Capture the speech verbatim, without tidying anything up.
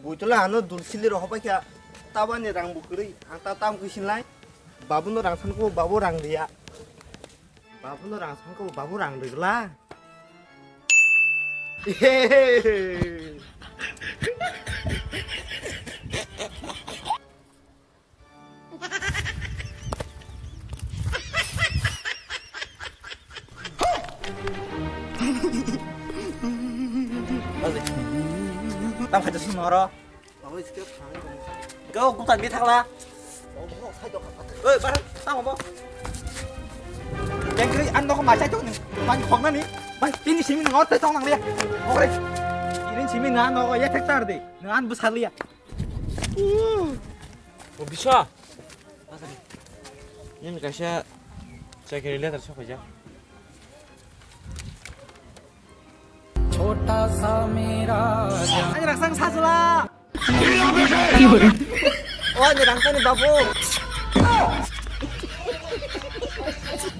Buitula ano dulsili rohobai kha, tabani rang bukurui, ang ta tam kuisinlai. Babuno rang sanko, babu rang riya. Babuno rang sanko, babu rang rigla. Tam khaja sung noro. Kau kutan bi thakla. Oi, bar, tamo bo. Jengkri an nokho machai tok ni. Man khokna ni. Bai, tini simi nang ot tong nang liya. Ore. Ini simi nang nokho ya thek tar de. Nang an bu saliya. O bisa. Ini kaisa chakiri letter sok aja. Chota sa mera. Ani raksang sajla. O ani raksang ni babu.